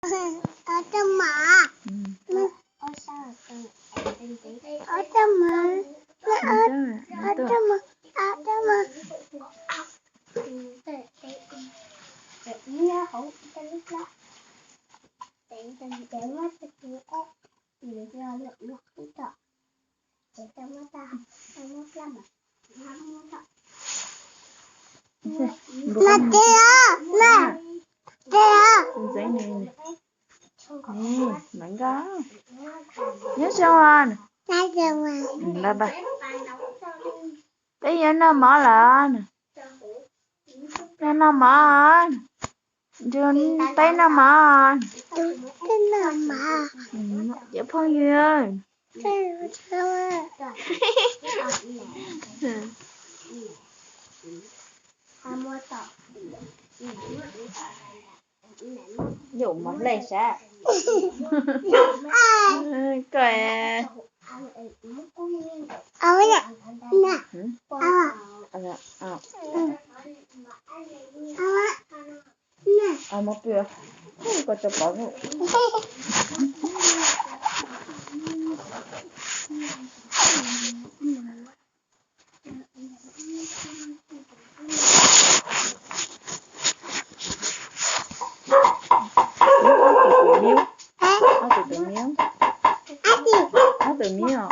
Ob rab mav. Ob rab mav. Ob rab mav. Ob rab mav. Mas tes, mas tes, lawv nkauj nyob zoo. Peb yuav noj mov lawm. Noj mov, peb noj mov. Cov phooj ywg, yum mov hle sav. Koj mov pw, koj tso pov. Ob tug tus miv, ob tug miv os.